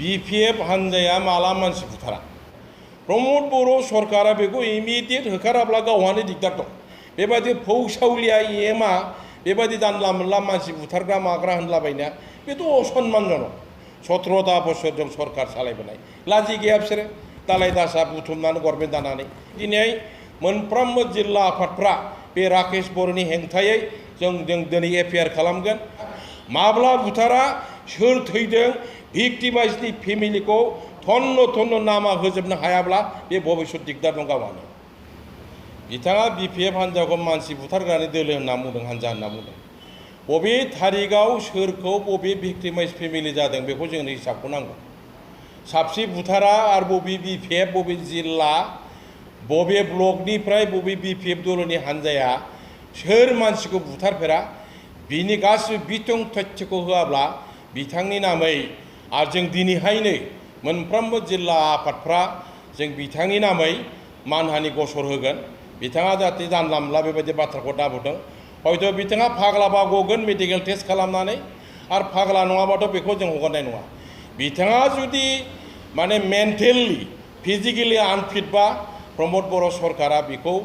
BPF हानजाया माला मानसि बुथारा प्रमद बर' सरकारा बेखौ इमिडियेट होखाराब्ला गावहानो दिगदार दं बेबादि फौसावलिया एमा बेबादि जानला मोनला मानसि बुथारग्रा माग्रा होनलाबायनाया बेथ' असनमानजनक 17ता बोसोरजों सरकार सालायबोनाय लाजि गैया बिसोरो दालाय दासा बुथुमनानै गभर्नमेन्ट दानानै दिनै मोनफ्रोमबो जिल्ला आफादफ्रा बे राकेश बर'नि हेंथायै जों दिनै एफआइआर खालामगोन माब्ला बुथारा सोर थैदों भिक्टिमाइजनि फेमिलिखौ थन्न नामा होजोबनो हायाब्ला बे भबिष्यत दिगदार दं गावहानो बिथाङा BPF हान्जाखौ मानसि बुथारग्रानि दोलो होनना बुंदों हान्जा होनना बुंदों बबे तारिखआव सोरखौ बबे भिक्टिमाइज फेमिलि जादों बेखौ जोंनो हिसाबखौ नांगौ साबसे बुथारा आरो बबे BPF बबे जिल्ला बबे ब्लकनिफ्राय बबे BPF दलनि हान्जाया सोर मानसिखौ बुथारफेरा बिनि गासिबो बिथं तथ्यखौ होआब्ला बिथांनि नामै आरो जों दिनैहायनो मोनफ्रोमबो जिल्ला आफादफ्रा जों बिथांनि नामै मानहानि गसर होगोन बिथाङा जाहाथे जानला मोनला बेबायदि बाथ्राखौ दाबुदों हयथ' बिथाङा फाग्लाबा गगोन मेडिकेल टेस्ट खालामनानै आरो फाग्ला नङाबाथ' बेखौ जों हगारनाय नङा बिथाङा जुदि माने मेन्टेलि फिजिकेलि आनफिटबा प्रमद बर' सरकारा बेखौ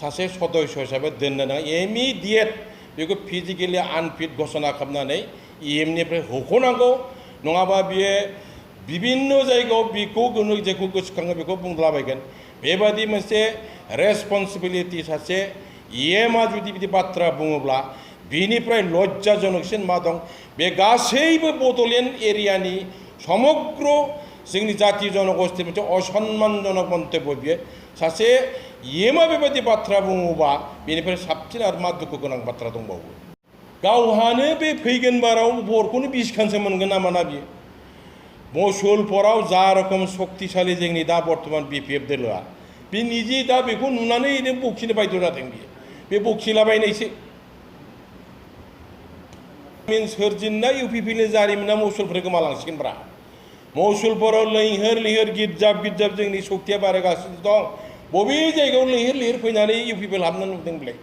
सासे सदस्य हिसाबै दोननो नाङा इमिडियेट बेखौ फिजिकेलि आनफिट घोषणा खालामनानै निफ्राय होख'नांगौ नङाबा बियो विभिन्न जायगायाव बेखौ जेखौ गोसोखाङो बेखौ बुंलाबायगोन बेबादि मोनसे रेसपन्सिबिलिटि सासे एमआ जुदि बिदि बाथ्रा बुङोब्ला बिनिफ्राय लज्जाजनकसिन मा दं बे गासैबो बड'लेण्ड एरियानि समग्र जोंनि जाति जनगोष्ठि मोनसे असनमानजनक मन्तब्य बियो सासे एमआ बेबायदि बाथ्रा बुङोबा बेनिफ्राय साबसिन आरो मा दुखु गोनां बाथ्रा दंबावो गावहानो बे फैगोन बाराव बरखौनो 20 खानसो मोनगोन ना मोना बियो मुसलपुराव जा रोखोम शक्तिशाली जोंनि दा बर्तमान BPF दोलोआ बे निजे दा बेखौ नुनानै ओरैनो बखिनो बायद' जादों बे बखिलाबायनायसो सोरजिनाय UPPनि जारिमिना मुसलपुर गोमालांसिगोनब्रा मुसलपुराव लैहोर गिर्जाब जोंनि शक्तिया बारायगासिनो दं बबे जायगायाव लैहोर फैनानै UPP हाबनानै नुदोंब्लाय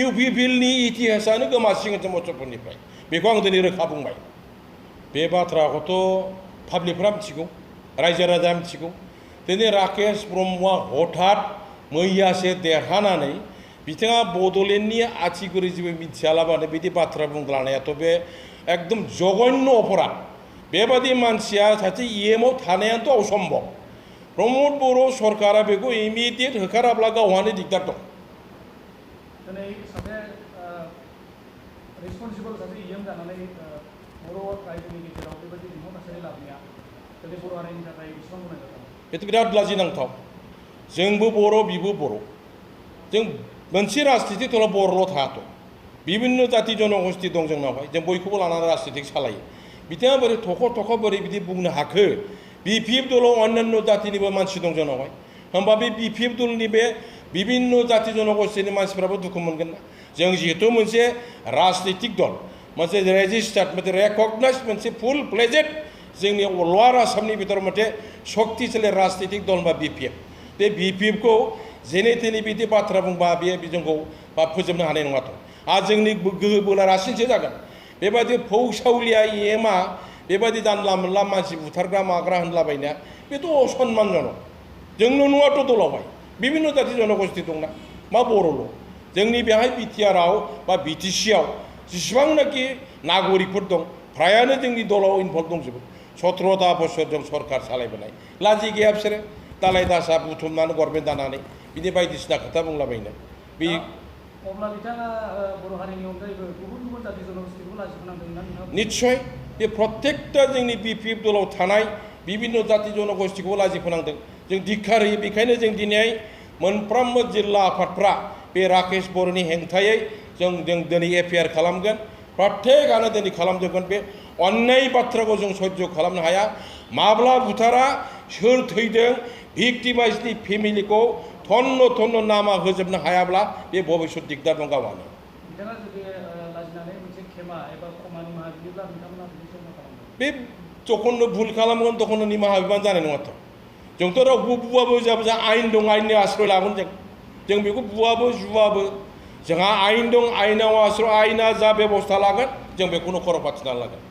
UPPनि इतिहासानो गोमासिगोनसो मुसलपुरनिफ्राय बेखौ आं दिनै रोखा बुंबाय बे बाथ्राखौथ' पाब्लिकफ्रा मिथिगौ रायजो राजा मिथिगौ दिनै राकेश ब्रह्मआ हठात मैयासो देरहानानै बिथाङा बड'लेण्डनि आथिगुरि जेबो मिथियालाबानो बिदि बाथ्रा बुंलांनायाथ' बे एकदम जघन्य अपराध बेबादि मानसिया सासे एमआव थानायानोथ' असम्भब प्रमद बर' सरकारा बेखौ इमिडियेट होखाराब्ला गावहानो दिगदार दं दिनै सासे रेसपन्सिबल सासे एम जानानै बर' रायजोनि गेजेराव बेबायदि बिमुं थासारि लाबोनाया दिनै बर' हारिनि थाखाय बेसेबां गनायजाथाव बेथ' बिराद लाजिनांथाव जोंबो बर' बिबो बर' जों मोनसे राजनितिक दलाव बर'ल' थायाथ' बिभिन्न जाति जनगोष्ठि दं जोंनावहाय जों बयखौबो लानानै राजनितिक सालायो बिथाङा बोरै थख' बोरै बिदि बुंनो हाखो BPF दलाव अन्यान्य जातिनिबो मानसि दं जोंनावहाय होमबा बे BPF दलनि बे विभिन्न जाति जनगोष्ठीनि मानसिफ्राबो दुखु मोनगोन ना जों जिहेतु मोनसे राजनितिक दल मोनसे रेजिस्टार्ड मोनसे रेकगनाइज मोनसे फुल फ्लेजेड जोंनि लवार आसामनि बिथोराव मोनसे शक्तिशाली राजनितिक दल बा BPF बे BPF खौ जेने थेने बिदि बाथ्रा बुंबा बे जोंखौ फोजोबनो हानाय नङाथ' आरो जोंनि गोहो बोला रासिनसो जागोन बेबादि फौसावलिया एमआ बेबादि जानला मोनला मानसि बुथारग्रा माग्रा होनलाबायनाया बेथ' असनमानजनक जोंल' नङाथ' दलावहाय विभिन्न जाति जनगोष्ठि दंना मा बर'ल' जोंनि बेहाय बिटिआरआव बा BTCआव जेसेबांनाखि नागरिकफोर दं फ्रायानो जोंनि दलाव इनभल्भ दंजोबो 17ता बोसोरजों सरकार सालायबोनाय लाजि गैया बिसोरो दालाय दासा बुथुमनानै गभर्नमेन्ट दानानै बिदि बायदिसिना खोथा बुंलाबायनो बे अब्ला बिथाङा बर' हारिनि अनगायैबो गुबुन जाति जनगोष्ठिखौ लाजि फोनांदोंना निस्सय बे प्रत्येकटा जोंनि BPF दलाव थानाय विभिन्न जाति जनगोष्ठिखौ लाजि फोनांदों जों धिक्कार होयो बेखायनो जों दिनै मोनफ्रोमबो जिल्ला आफादफ्रा बे राकेश बर'नि हेंथायै जों दिनै एफआइआर खालामगोन प्रत्येकआनो दिनै खालामजोबगोन बे अन्याय बाथ्राखौ जों सह्य खालामनो हाया माब्ला बुथारा सोर थैदों भिक्टिमाइजनि फेमिलिखौ थन्न नामा होजोबनो हायाब्ला बे भबिष्यत दिगदार दं गावहानो बिथाङा जुदि लाजिनानै मोनसे खेमा एबा खमानि निमाहा बियोब्ला बिथांमोना बिनि सायाव मा खालामगोन बे जखननो भुल खालामगोन तखननो निमाहा बिबान जानाय नङाथ' जोंथ' रावबो बुवाबो जाबो जों आइन दं आइननि आश्रय लागोन जों बेखौ बुवाबो जुवाबो जोंहा आइन दं आइनाव आश्रय आइना जा बेबस्था लागोन जों बेखौनो खर' फाथिना लागोन